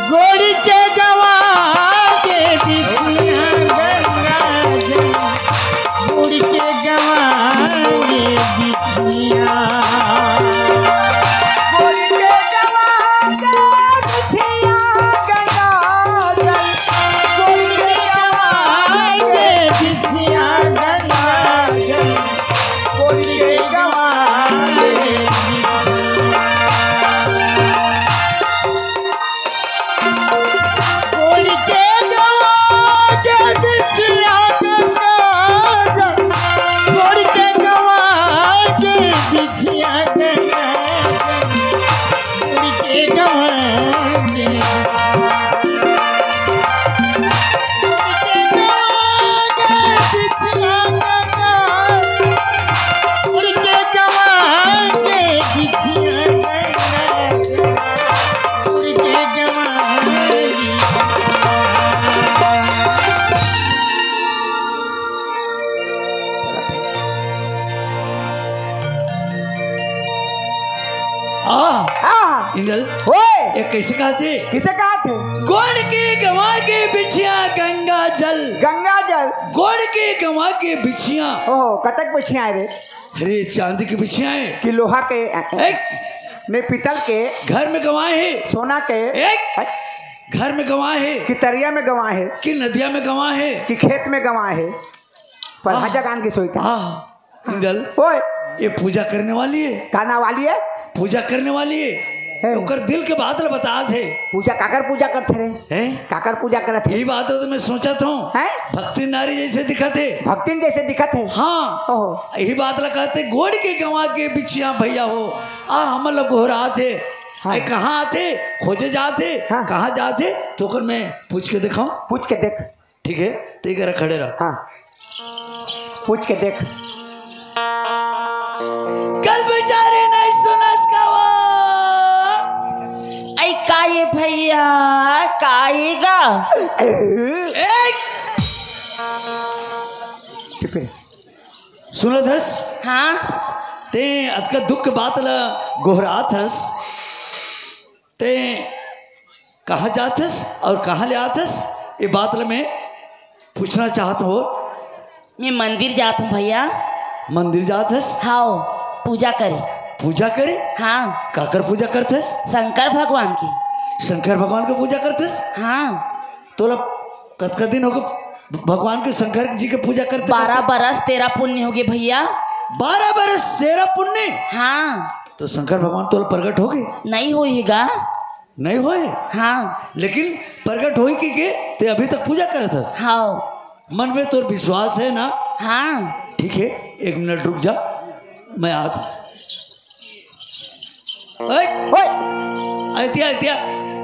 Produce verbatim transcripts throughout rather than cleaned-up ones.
गोड़ के गवा के बिछिया गंगा जल, गोड़ के गवा के बिछिया, गोड़ के गवा के बिछिया गंगा जल, गोड़ के गवा के बिछिया गंगा जल। गोड़ के गवा के बिछिया। गोड़ के गवा के बिछिया गंगा जल। गोड़ के गवा के बिछिया गंगा जल। गोड़ के गवा के आ, आ। इंदल, ओए। ये कैसे कहा थे? किसे कहा थे? गोड़ के गवा के बिछिया गंगा जल। गंगा जल। गोड़ के गवा के बिछिया। ओहो, कतक बिछिया है रे? अरे, चांदी की बिछिया है। कि लोहा के? एक। नहीं, पीतल के। घर में गवा है। सोना के। एक। है। घर में गवा है। कि तरिया में गवा है। कि नदिया में गवा है। कि खेत में गवा है। पर आह। हजा कान की सोई था। आह। इंदल, ओए। ये पूजा करने वाली है। काना वाली है? पूजा करने वाली है। है। ओकर दिल के बात ल बता थे। पूजा काकर पूजा करथे रे? हैं? काकर पूजा करत हे? यही बात है तो मैं सोचत हूँ। हैं? भक्ति नारी जैसे दिखत हे। भक्तिन जैसे दिखत हे। हाँ। ओहो। यही बात ल कहते, गोड़ के गवा के बिछिया भैया हो, आ हमन ल गोहरात हे। हाँ। ए, कहाँ आथे? खोजे जात हे। हाँ। कहाँ जात हे? तो ओकर मैं पूछ के देखाऊं। पूछ के देख। ठीक है, ते करा खड़े रह। हाँ, पूछ के देख। कल बेचारे नहीं सुनस का वो। ऐ का ये भैया, का ये गा? एक। चुप रह। सुनत हस? हाँ। ते अतका दुख के बात ला गोहरात हस। ते कहाँ जात हस और कहाँ ले आत हस? ये बात ल मैं पूछना चाहत हो। मैं मंदिर जात हूँ भैया। मंदिर जात हस? हाओ, पूजा करे। पूजा करे? हाँ। काकर पूजा करत हस? शंकर भगवान की। शंकर भगवान के पूजा करत हस? हाँ। तोला कतका दिन होगे भगवान के, शंकर जी के पूजा करते बारह करते? बरस तेरह पुन्नी होगे भैया। बारह बरस तेरह पुन्नी? हाँ। तो शंकर भगवान तोला प्रगट होगे? नहीं होई गा। नहीं होए? हाँ। लेकिन प्रगट होई के, के ते अभी तक पूजा करत हस? हाँ। मन में तोर विश्वास है ना? हाँ। ठीक है, एक मिनट रुक जा, मैं आज ओए, ओए। अतिया, अतिया।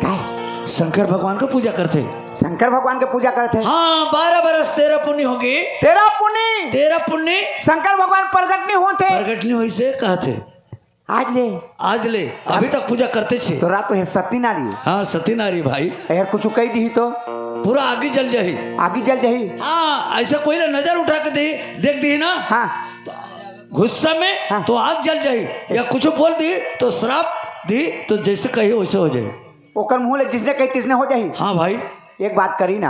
काय? शंकर भगवान के पूजा करथे। शंकर भगवान के पूजा करथे। हाँ, बारह बरस तेरह पुन्नी होगे। तेरह पुन्नी? तेरह पुन्नी। शंकर भगवान प्रगट नहीं होथे। प्रगट नहीं होइसे कहथे। आज ले। आज ले, अभी तक पूजा करते छे। तो रात को है सती नारी। हाँ, सती नारी भाई। यार कुछ कह दी तो? पूरा आगी जल जाही। आगी जल जाही। हाँ, ऐसा कोई ना नजर उठा के दे, देख दी ना। हाँ। तो गुस्सा में हाँ। तो आग जल जाही, या कुछ बोल दी तो श्राप दी, तो जैसे कही वैसे हो जाए। ओकर मुंह ले जिसने कही तिसने हो जाही। हाँ भाई। एक बात करी ना।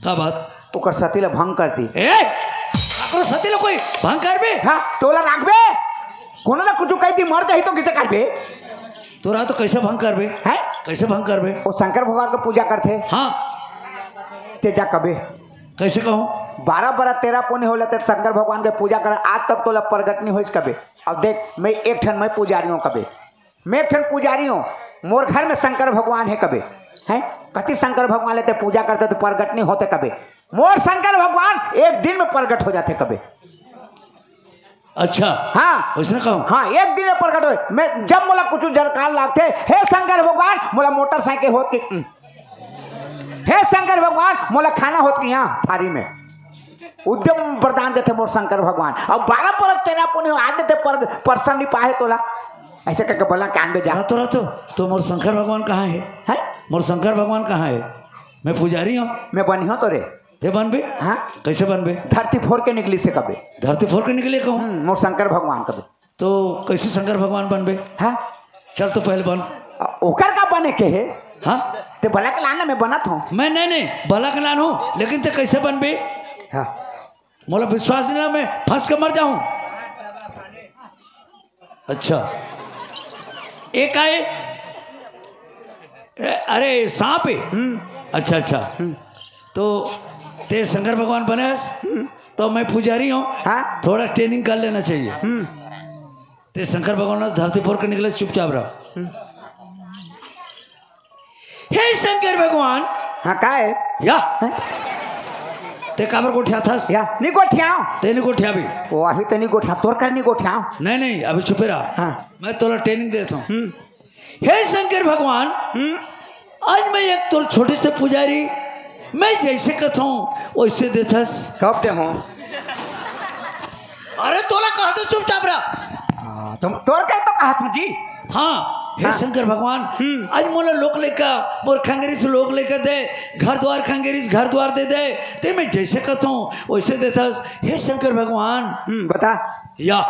का बात? ओकर सती ला भंग कर दी। ए, काकरो सती ला कोई भंग करबे? हाँ, तोला राखबे? कोनो ला कुछ कह दी मर जाही तो किसे करबे? तोरा तो कैसे भंग करबे? हैं? कैसे भंग करबे? वो शंकर भगवान को पूजा करथे। हाँ। ते जा कबे। कैसे कहूँ? बारह बरस तेरह पुन्नी होला ते शंकर भगवान के पूजा कर, आज तक तोला प्रगट नहीं होइस कबे। अब देख, मैं एक ठन मैं पुजारी हूँ कबे, मैं एक ठन पुजारी हूँ, मोर घर में शंकर भगवान है कबे, हैं? कति शंकर भगवान लेते पूजा करते तो प्रगट नहीं होते कबे। मोर शंकर भगवान एक दिन में प्रगट हो जाते कबे। अच्छा। हाँ। वैसने कहूँ? हाँ, एक दिन में प्रगट हो। मैं जब मोला कुछ दरकार लागथे, हे शंकर भगवान, मोला मोटरसाइकिल होत कि, हम्म। हे शंकर भगवान, मोला खाना होत कि यहाँ थारी में। उद्यम वरदान देथे मोर शंकर भगवान। अब बारह परत तेरह पुन्नी आज देथे पर, परसन नहीं पाहे तोला। ऐसे करके बोला कान में जा। रह तो, रह तो, तो मोर शंकर भगवान कहाँ है? हैं? मोर शंकर भगवान कहाँ है? मैं पुजारी हूँ। मैं बनी हूँ तो रे। ते बनबे? हाँ। कैसे बनबे? धरती फोर के निकली से कबे। धरती फोर के निकले कहूँ? हम्म, मोर शंकर भगवान कबे। तो कैसे शंकर भगवान बनबे? हाँ। चल तो पहले बन। ओकर का बने के हे? हाँ। ते भला के लाना, मैं बनत हूँ। मैं नहीं, नहीं, भला के लान हूँ, लेकिन ते कैसे बनबे? हाँ। मोला विश्वास नहीं ना, मैं फंस के मर जाऊं। अच्छा, एक आए, ए, अरे सांप है। हम्म। अच्छा, अच्छा। हम्म। तो ते शंकर भगवान बने हस, हम्म। तो मैं पुजारी हूँ। हाँ। थोड़ा ट्रेनिंग कर लेना चाहिए। हम्म। ते शंकर भगवान धरती फोर के निकले, चुपचाप रह। हम्म। हे शंकर भगवान। हाँ, का है? या। हैं? ते काबर गोठियाथस? या, नी गोठियाव। ते नी गोठियाबे। ओ, अभी ते नी गोठियाव, तोर कर नी गोठियाव। नहीं, नहीं, अभी चुपे रह। हाँ। मैं तोला ट्रेनिंग देता हूँ। हम्म। हे शंकर भगवान, हम्म। आज मैं एक तोर छोटे से पुजारी, मैं जैसे कथूं वैसे देथस। कब दे हो? अरे तोला कहा तो चुपचाप रह। हाँ, तुम तोर कहे तो कहा तू जी। हाँ, हे हाँ। शंकर भगवान, हम्म। आज मोला लोक लेखा, मोर खंगरी से लोक लेखा दे, घर द्वार खंगरी से घर द्वार दे दे, ते मैं जैसे कथूं वैसे देथस। हे शंकर भगवान। हम्म, बता। या,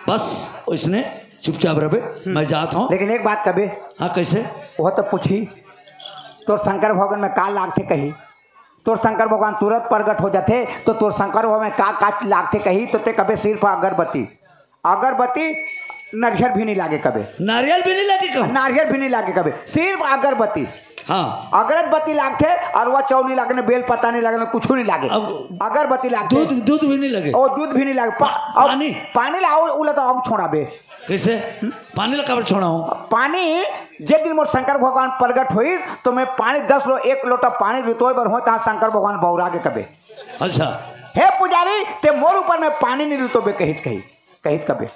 बस उसने चुपचाप रहे, हम्म। मैं जात हूँ। लेकिन एक बात कबे। हाँ, कैसे? वो तो पूछी, तोर शंकर भगवान में का लागथे कही? तोर शंकर भगवान तुरंत प्रगट हो जाथे, तो तोर शंकर भगवान में का का लागथे कही? तो ते कबे सिर्फ अगरबत्ती, अगरबत्ती, नारियल भी नहीं लागे कबे। नारियल भी नहीं लागे कबे? नारियल भी नहीं लागे कबे, सिर्फ अगरबत्ती। हाँ। अगरबत्ती लागथे, अरवा चाउर नहीं लागने, बेल पत्ता नहीं लागने, कुछ नहीं लागे। अब अगरबत्ती लागथे। दूध, दूध भी नहीं लगे। ओ, दूध भी नहीं लागे। पा-, पा-, अब पानी? पानी लाओ, उला तो अब छोड़ाबे। कैसे? पानी ला काबर छोड़ा हूँ? पानी, जे दिन मोर शंकर भगवान प्रगट होइस, तो मैं पानी दस लो, एक लोटा पानी रितोय बर हो, तहाँ शंकर भगवान बौरा के कबे। अच्छा। हे पुजारी, ते मोर ऊपर में पानी नहीं रितोबे, कहिच कही, कहिच कबे।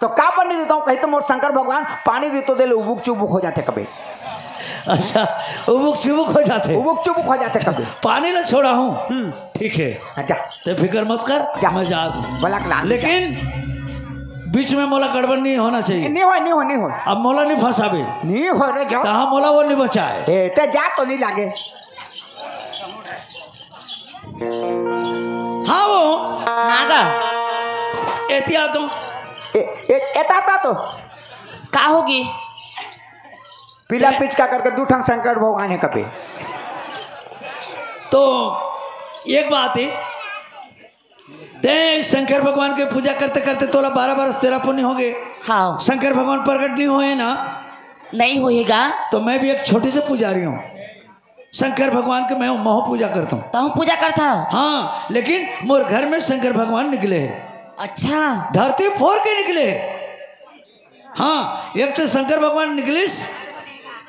तो काबर नहीं रितों, कही तो मोर शंकर भगवान पानी रितो दे ले उबुक चुबुक हो जाथे कबे। अच्छा, उबुक चुबुक हो जाथे। उबुक चुबुक हो जाथे कबे। पानी ला छोड़ा हूँ। हम्म। ठीक है। हाँ, जा। ते फिकर मत कर, जा। मैं जात हूँ। बलक लान, लेकिन जा। बीच में मोला गड़बड़ नहीं होना चाहिए। नहीं हो, नहीं हो, नहीं हो। अब मोला नहीं फंसाबे। नहीं हो रे, जाओ। कहाँ मोला वो नहीं बचाए। ए, ते जा तो नहीं लागे। हाँ वो। हाँ गा। एती आ तो। ए, ए, एता ता तो। का होगी? पीला ते- पिचका करके दू ठन शंकर भगवान है कपे। तो एक बात है, ते शंकर भगवान के पूजा करते करते तोला बारह बरस तेरह पुण्य हो गए। हाँ। शंकर भगवान प्रकट नहीं हुए ना? नहीं होएगा। तो मैं भी एक छोटे से पुजारी हूँ, शंकर भगवान के मैं महू पूजा करता हूँ। तहूँ पूजा करता? हाँ, लेकिन मोर घर में शंकर भगवान निकले है। अच्छा। धरती फोर के निकले है। हाँ, एक तो शंकर भगवान निकलिस,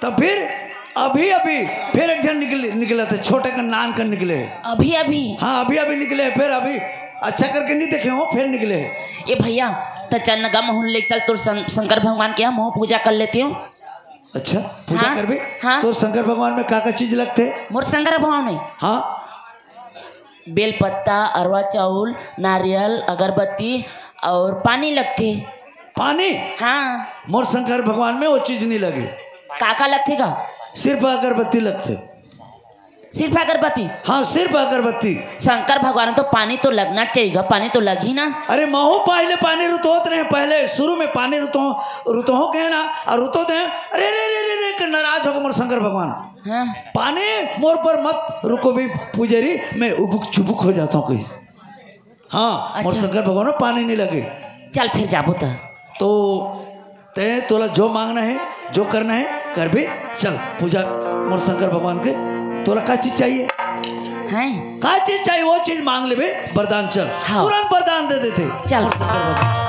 तब फिर अभी अभी फिर एक जन निकल निकला था, छोटे का नान का निकले। अभी अभी? हाँ, अभी अभी निकले, फिर अभी अच्छा करके नहीं देखे हो, फिर निकले। ए भैया, त चन्नगा महूँ ले चल, तोर शं-, शंकर भगवान के यहाँ महूँ पूजा कर लेती हूँ। अच्छा, पूजा हाँ, करबे? हाँ। तोर शंकर भगवान में का का चीज लगथे? मोर शंकर भगवान में? हाँ। बेल पत्ता, अरवा चाउर, नारियल, अगरबत्ती और पानी लगथे। पानी? हाँ। मोर शंकर भगवान में वो चीज नहीं लगे। का का लगथे का? सिर्फ अगरबत्ती लगथे। सिर्फ अगरबत्ती? हाँ, सिर्फ अगरबत्ती। शंकर भगवान तो पानी तो लगना चाहिए, पानी तो लगी ना। अरे महू पहले पानी रुतोत रहे, पहले शुरू में पानी रुतो, रुतोहो के ना, और रुतोत हैं, अरे रे रे रे रे, के नाराज हो गए मोर शंकर भगवान। हाँ। पानी मोर पर मत रुको भी पुजारी, मैं उबुक चुबुक हो जाता हूँ कहीं। हाँ, मोर अच्छा। शंकर भगवान में पानी नहीं लगे। चल फिर जाबो त। तो ते तोला जो मांगना है, जो करना है, करबे। चल पूजा मोर शंकर भगवान के। तोला का चीज चाहिए? हैं? का चीज चाहिए, वो चीज मांग लेबे, वरदान चल। हाँ। तुरंत वरदान दे देथे। चल। मोर शंकर भगवान।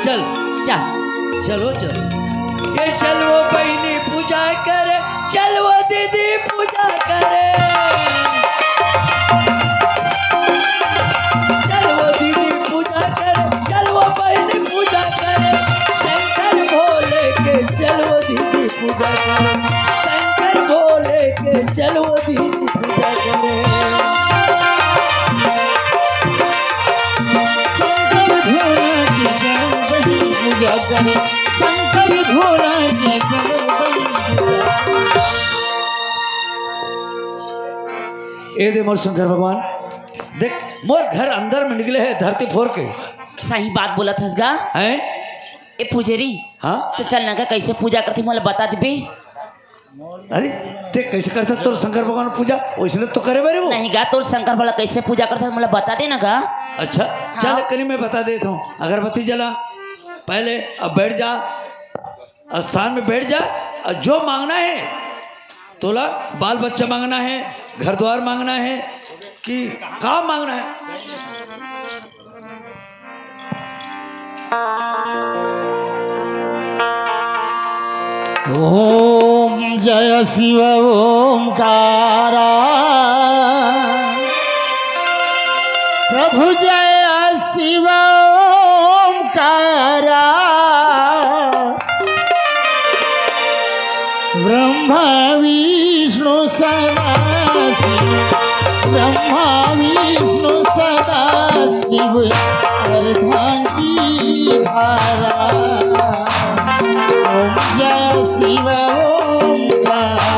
चल। चल। चलो, चल। ये चल वो बहिनी पूजा करे, चल वो दीदी पूजा करे। चल वो दीदी पूजा करे, चल वो बहिनी पूजा करे। शंकर भोले के चल वो दीदी पूजा करे। शंकर भोले के चल वो दीदी पूजा करे। शंकर भोला के चल वो दीदी पूजा करे। शंकर भोला के चल वो ए दे मोर शंकर भगवान, देख, मोर घर अंदर में निकले हे धरती फोर के। सही बात बोलत हस गा। हैं? ए पुजेरी, हाँ? तो चल ना गा, कैसे पूजा करथे, मोला बता देबे। अरे, ते कैसे करता तोर शंकर भगवान पूजा? वैसने तो करे बारे वो। नहीं गा, तोर शंकर भला कैसे पूजा करता, मोला बता दे ना गा। अच्छा, हाँ। चल, कनी मैं बता देता हूँ। अगरबत्ती जला, पहले अब बैठ जा, स्थान में बैठ जा, और जो मांगना है, तोला बाल बच्चा मांगना है, घर द्वार मांगना है, कि काम मांगना है? ओम जय शिव ओमकारा, प्रभु जय शिव ओमकारा। ब्रह्मा विष्णु सदा शिव, ब्रह्मा विष्णु सदा शिव, अर्धांगी धारा। ओम जय शिव ओमकारा।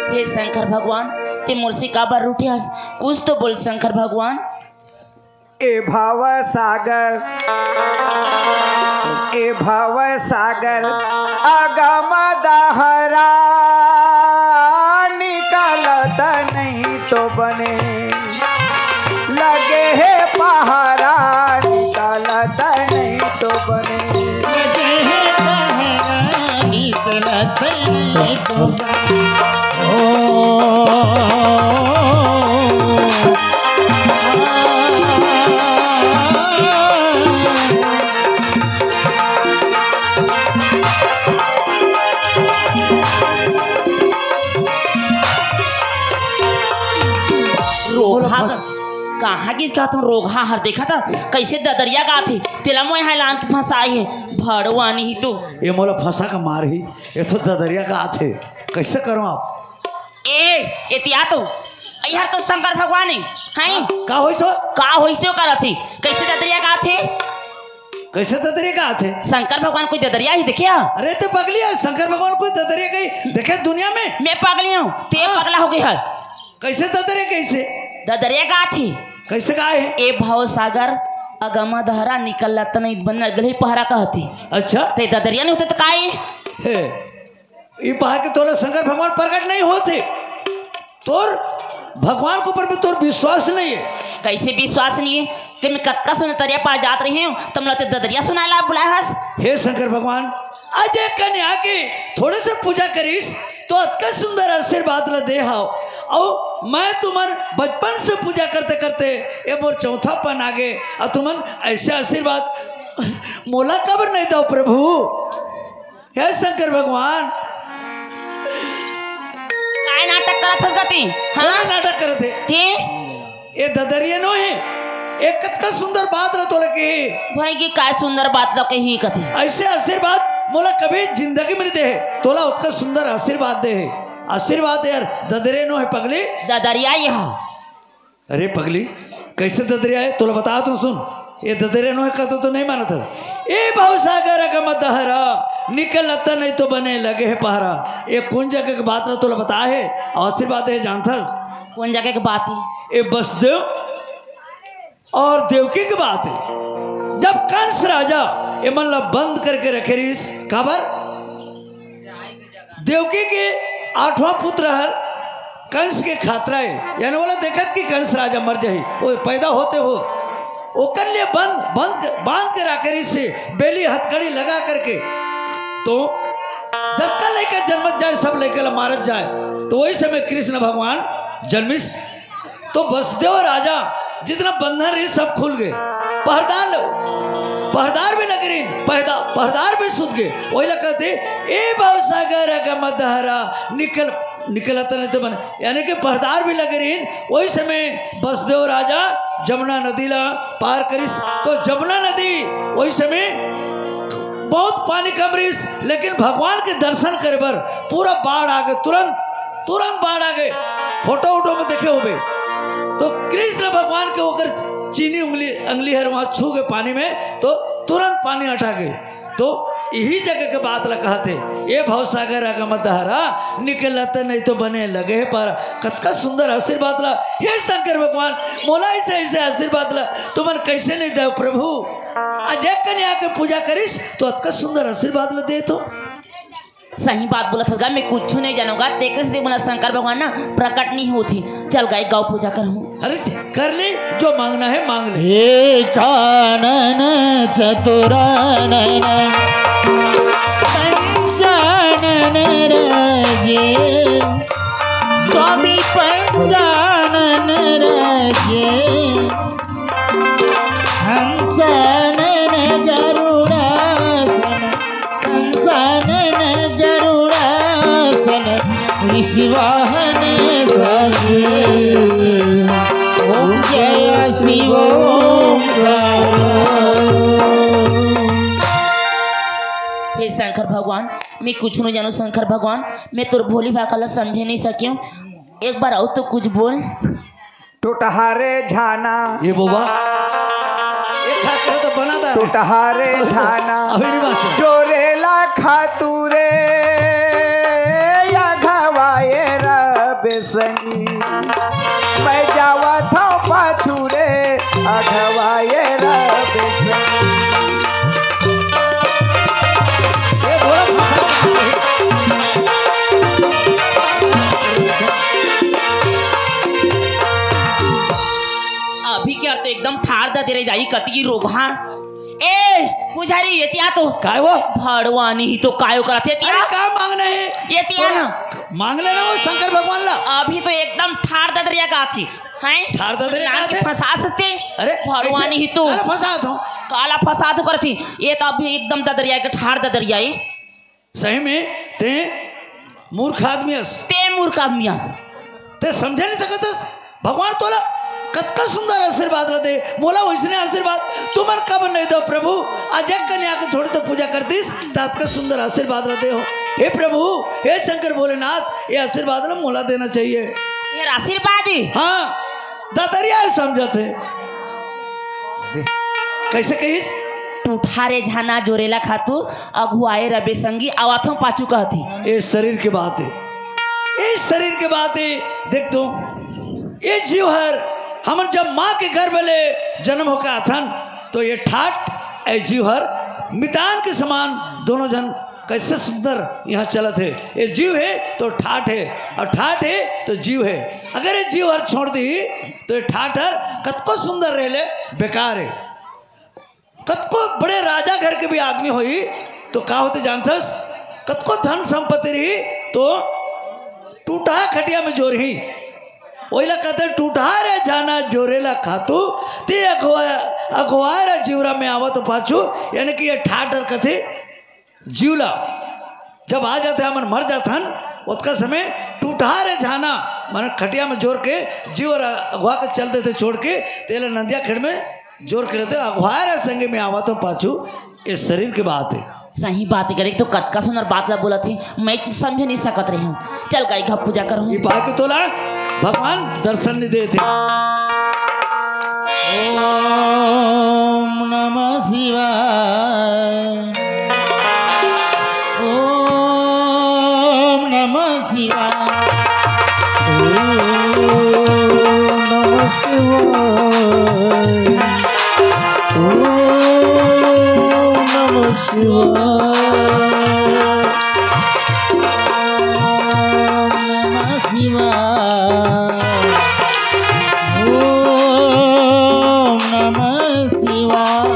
हे शंकर भगवान, ते मोर से काबर रूठे हस? कुछ तो बोल शंकर भगवान। ए भव सागर, ए भव सागर, अगम दहरा निकलत नहीं तो बने, लगे हे पहरा निकलत नहीं तो बने। लगे हे पहरा निकलत नहीं तो बने। ओ रोगहा, कहाँ गिस कहत हूँ, रोगहा हर देखा था, कैसे ददरिया गात हे, तेला मोय हाय लान के फंसाई हे, भड़वानी ही तो। ये मोला फंसा का मार ही, ये तो ददरिया गात हे, कैसे करूँ आप? ए, एतिया तो, अइहर तो शंकर भगवान हे, हैं? का होइस हो? का होइस हो करत हे? कैसे ददरिया गात हे? कैसे ददरिया गात हे? शंकर भगवान कोई ददरिया ही देखे हा? अरे ते पगली हे, शंकर भगवान कोई ददरिया कहीं देखे दुनिया में? मैं पगली हूँ, ते हाँ। पगला हो गई हस। कैसे ददरिया कैसे? ददरिया गात हे। कैसे गाए हे? ए भव सागर अगम दहरा निकलत नहीं बने लगे हे पहरा कहत हे। अच्छा। ते ददरिया नहीं होते तो का हे? हे। ई पहा के तोला शंकर भगवान प्रकट नहीं होत हे। तोर भगवान के ऊपर में तोर विश्वास नहीं हे। कैसे विश्वास नहीं हे? कि मैं कतका सुंदर ददरिया पार जात रहे हूँ, तब मोला ते ददरिया सुनाए ला बुलाए हस। हे शंकर भगवान, आज एक कन्या के थोड़े से पूजा करिस, तो अतका सुंदर आशीर्वाद ला दे हव। अउ मैं तुमन बचपन से पूजा करते करते ये मोर चौथापन आगे, अउ तुमन ऐसे आशीर्वाद मोला काबर नहीं दव प्रभु? हे शंकर भगवान। काय नाटक करत हस गा ते? हाँ? कोन नाटक करत हे? ते? ये ददरिया नो हे। ये कतका सुंदर बात ला तोला कही। भाई की काय सुंदर बात ला कही कथे। ऐसे आशीर्वाद मोला कभी जिंदगी में नहीं दे हे। तोला उतका सुंदर आशीर्वाद दे हे। आशीर्वाद दे यार, ददरिया नो हे पगली। ददरिया ये हा। अरे पगली, कैसे ददरिया हे? तोला बता तू सुन, ये ददरिया नो हे कहत तो नहीं मानत हे। ए भवसागर अगम दहरा, निकलत नहीं तो बने लगे हे पहरा। ये कौन जगह के बात ला तोला बता हे? आशीर्वाद हे जानथस? कौन जगह के बात हे? ये बसदेव और देवकी के बात हे। जब कंस राजा ये मन ला बंद करके रखे रहिस, काबर? देवकी के आठवां पुत्र हर कंस के खातरा हे, यानी ओला देखत कि कंस राजा मर जाही, वो पैदा होते हो, ओकर लिए बंद, बंद, बांध के राखे रहिस हे, बेली हथकड़ी लगा करके। तो जतका लइका जन्मत जाए, सब लइका ला मारत जाए। तो वही समय कृष्ण भगवान जन्मिस। तो बसदेव राजा जितना बंधन रहिस सब खुल गए। पहरदार, पहरदार भी लग रही, पहदा-, पहरदार भी सुत गए। वही लगते, ए भवसागर अगम दहरा निकल, निकलत नहीं तो बने, यानी कि पहरेदार भी लगे रहिन। वही समय बसदेव राजा जमुना नदी ला पार करिस, तो जमुना नदी वही समय बहुत पानी कम रहिस, लेकिन भगवान के दर्शन करे बर पूरा बाढ़ आ गए, तुरंत, तुरंत बाढ़ आ गए। फोटो उटो में देखे होबे, तो कृष्ण भगवान के ओकर चीनी उंगली, अंगली हर वहाँ छू के पानी में, तो तुरंत पानी हटा गए। तो यही जगह के बात ला कहत हे, "ए भवसागर अगम दहरा, निकलत नहीं तो बने लगे हे पारा।" कतका सुंदर आशीर्वाद ला, हे शंकर भगवान, मोला ऐसे, ऐसे आशीर्वाद ला तुमन कैसे नहीं दे प्रभु? आज एक कन्या के पूजा करिस तो अतका सुंदर आशीर्वाद ला दे तो। सही बात बोलत हस गा, मैं कुछ नहीं जानूंगा, तेकरे से मोला शंकर भगवान ना प्रकट नहीं होती। चल गा, एक गौ पूजा करहूँ। अरे, कर ले, जो मांगना है मांग ले। एकानन चतुरानन पंचानन राजे, स्वामी पंचानन राजे, हंसानन गरुड़ासन, हंसानन गरुड़ासन, विश्वाहन साजे। ओम जय शिव ओम। हे शंकर भगवान, मैं कुछ नहीं जानू शंकर भगवान, मैं तोर भोली भाखा ला समझे नहीं सकियो। एक बार अउ तो कुछ बोल। टुटहारे झाना। ये बोबा, एक हाथ करे तो बना था। टुटहारे झाना। अभी नहीं बात सुन। जोरेला खातू रे, या घवाए रबे संगी। मैं जावत हूँ पाछू रे, अघवाए रबे संगी। ये बोला। अभी क्या तो एकदम ठार दा दे रही दाई कतकी रोभार। ए, पुजारी, ये तिया तो। काय वो? भड़वानी ही तो कायो करत हे तिया। अरे, का मांगना है? ये तिया ना। मांग लेना वो शंकर भगवान ला। अभी तो एकदम ठार दा दरिया का थी। हैं? ठार दा दरिया का थे? फंसा सकते। अरे, भड़वानी कैसे? ही तो। काला फंसा दो। काला फंसा दो करती। ये तो अभी एकदम दा दरिया के ठार दा दरिया है। सही में ते मूर्ख आदमी अस। ते मूर्ख आदमी अस। ते समझे नहीं सकत अस। भगवान तोला कतका सुंदर आशीर्वाद ला दे, मोला वैसने आशीर्वाद तुमन कब नहीं दो प्रभु। आज एक कन्या के थोड़ी तो पूजा करतीस, त अतका सुंदर आशीर्वाद ला दे हो। हे प्रभु, हे शंकर भोलेनाथ, ये आशीर्वाद ला मोला देना चाहिए। ये आशीर्वाद ही? हाँ, दतरिया समझत हे। कैसे कहिस? टूठा रे झाना जोरेला खातू, अघुआए रबे संगी, आवाथों पाछू कहती। ये शरीर के बात है, ये शरीर के बात है। देख तो, ये जीव हर, हमन जब माँ के गर्भ ले जन्म होकर आथन, तो ये ठाट, ये जीव हर मितान के समान दोनों जन कैसे सुंदर यहाँ चलत हे। ये जीव हे तो ठाट हे, और ठाट हे तो जीव हे। अगर ये जीव हर छोड़ दी तो ये ठाट हर कतको सुंदर रह ले, बेकार हे। कतको बड़े राजा घर के भी आदमी होई तो का होथे जानथस, कतको धन संपत्ति रही तो टूटहा खटिया में जोरही। ओइला कहते टूटहा रे झाना जोरेला खातू, ते अखवा-, अखवाए रे जीवरा में आवत पाछू, यानी कि ये ठाट हर कथे जीवला जब आ जाथे, हमन मर जाथन, ओतका समय टूटहा रे झाना, माने खटिया में जोर के जीव हर अगवा के चल देथे छोड़ के, तेला नंदिया खेड़ में जोर के लेथे, अगवा रे संगे में आवत हो पाछू, ये शरीर के बात है। सही बात है, करे तो कतका सुंदर बात ला बोलत हे, मैं समझ नहीं सकत रहे हूँ। चल गाय घा पूजा करहूँ। ये पाके तोला भगवान दर्शन नहीं देते। ओम नमः शिवाय। ओम नमः शिवाय। ओम नमः शिवाय। ओम नमः शिवाय। ओम नमः शिवाय। ओम नमः शिवाय।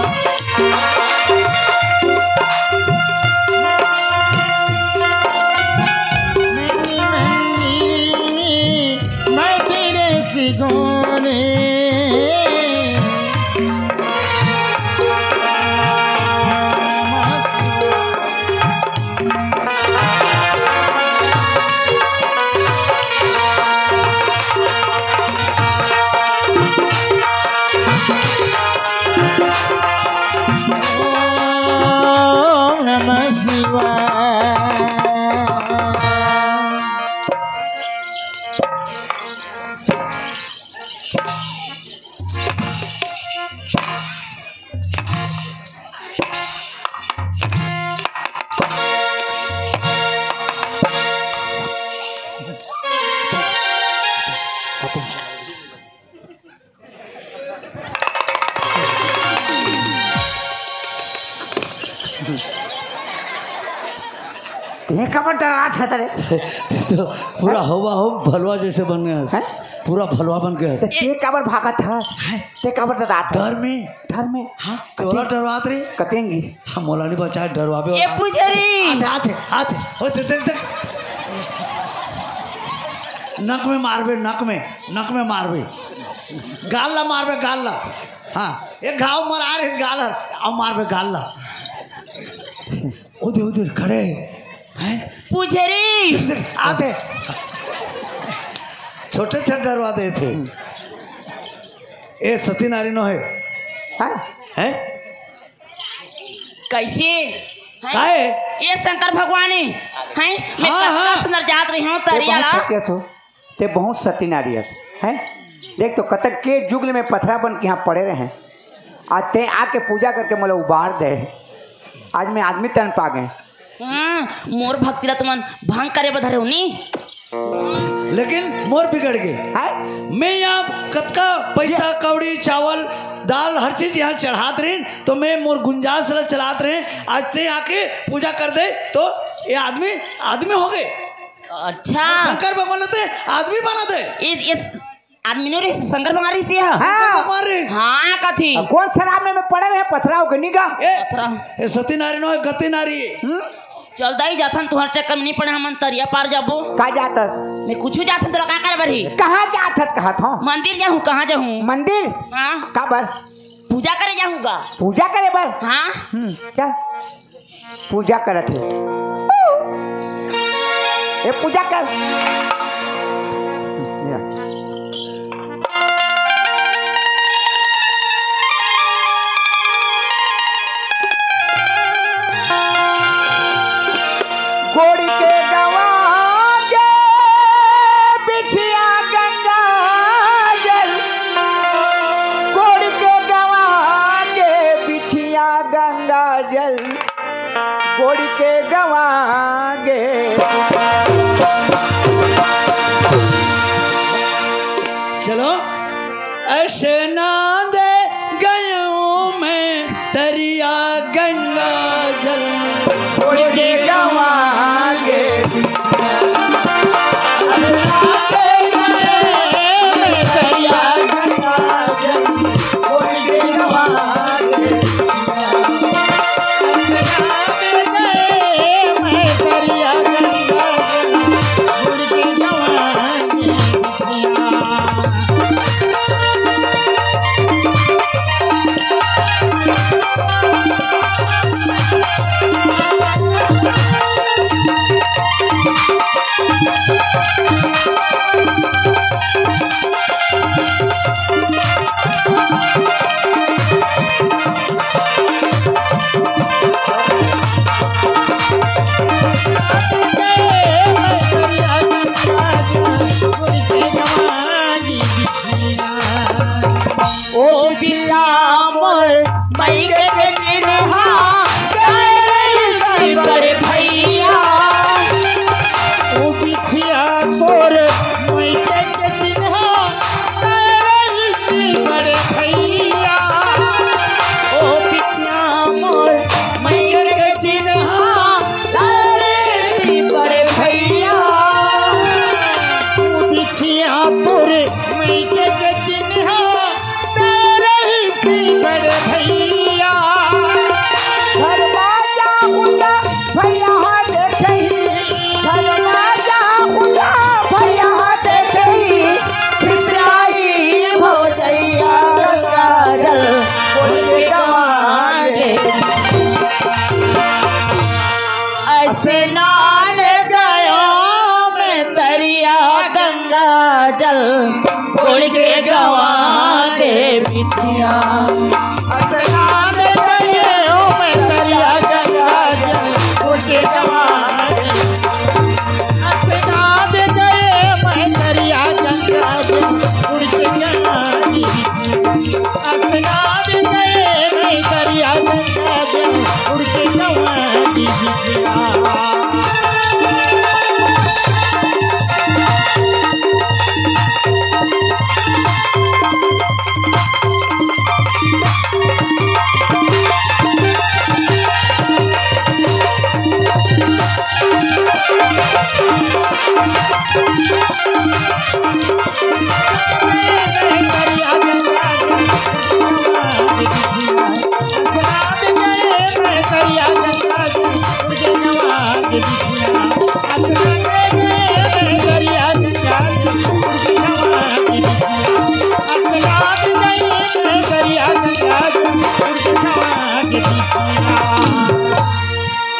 तें काबर डरात हस रे? तो पूरा हवा हो भलवा जैसे बन गया है। हैं? पूरा भलवा बन गया है। तो तें काबर भागत हस? हैं? तें काबर डरात हस? डर में। डर में? हाँ, कतें? तोला डरवात रे। कतेंगी? हाँ, मोला नहीं बचाए, डरवाबे ए वाला। पुजरी! आते, आते, आते। ओ, देख, देख, देख। नक में मारबे, नक में, नक में मारबे। गाल ला मारबे, गाल ला। हाँ, एक घाव मरा रहे गाल हर, अब मारबे गाल ला। उधर, उधर खड़े हैं। पुजरी! देख, देख, आते। छोटे से डरवा देथे। ए सती नारी नो है। हाँ। हैं? कैसे? हैं? काहे? ए शंकर भगवान है। हैं? मैं हाँ, कतका हाँ। सुंदर जात रही हूँ, तें तरिया बहुत ला। सत्य सो, तें बहुत सती नारी हस, हैं? देख तो कतक के जुग ले मैं पथरा बन के यहाँ पड़े रहे। आज तें आके पूजा करके मोला उबार दे। आज मैं आदमी तन पा गए। हाँ, मोर भक्ति ला तुमन भंग करे बर धरे हो नी। लेकिन मोर बिगड़ गे। हैं? मैं यहाँ कतका पैसा, ये कौड़ी, चावल, दाल, हर चीज यहाँ चढ़ात रहिन, तो मैं मोर गुंजाश ला चलात रहे। आज तें आके पूजा कर दे, तो ये आदमी, आदमी हो गए। अच्छा। शंकर भगवान ते आदमी बना दे। इस, इस आदमी नो रे, शंकर भगवान रे, हाँ। शंकर भगवान रे। हाँ, कथी? अब कौन शराब में, में पड़े रहे, पथरा होके निगा। ए, पथरा। ए, सती नारी नो है, गति नारी। हम्म? चल दाई, जाथन, तुहर चक्कर में नहीं पड़े, हमन तरिया पार जाबो। का जाथस? मैं कुछु जाथन, तोला का करे बर ही? कहाँ जाथस कहत हो? मंदिर जाहूँ, कहाँ जाहूँ? मंदिर? हाँ। काबर? पूजा करे जाहूँ गा। पूजा करे बर? हाँ। हम्म, चल। पूजा करत हे। ए, पूजा कर। या। गोड़ी के गवा के बिछिया गंगा जल, गोड़ी के गवा के बिछिया गंगा जल, गोड़ी के गवा गे। चलो। ऐसे नांदे गयो मैं तरिया गंगा जल, गोड़ी के गवा गे। ओ बिटिया मोर मइके के चिन्हा, बड़े भैया। ओ बिटिया तोर मइके के चिन्हा, बड़े भैया। ओ बिटिया मोर मइके के चिन्हा, बड़े भैया। ओ बिटिया तोर मइके के चिन्हा, तेरे ही बड़े भैया। घरमा जाहूँ त भैया देखही, घरमा जाहूँ त भैया देखही, पिपराई भौजैया काजल बोल के गवा गे। स्नान गयो मैं तरिया गंगा जल, गोड़ी के गवा गे बिटिया। स्नान गयो मैं तरिया गंगा जल, गोड़ी के गवा गे। स्नान गयो मैं तरिया गंगा जल, गोड़ी के गवा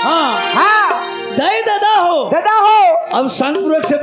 हाँ। हाँ। दई ददा हो। ददा हो। अब संतपुर से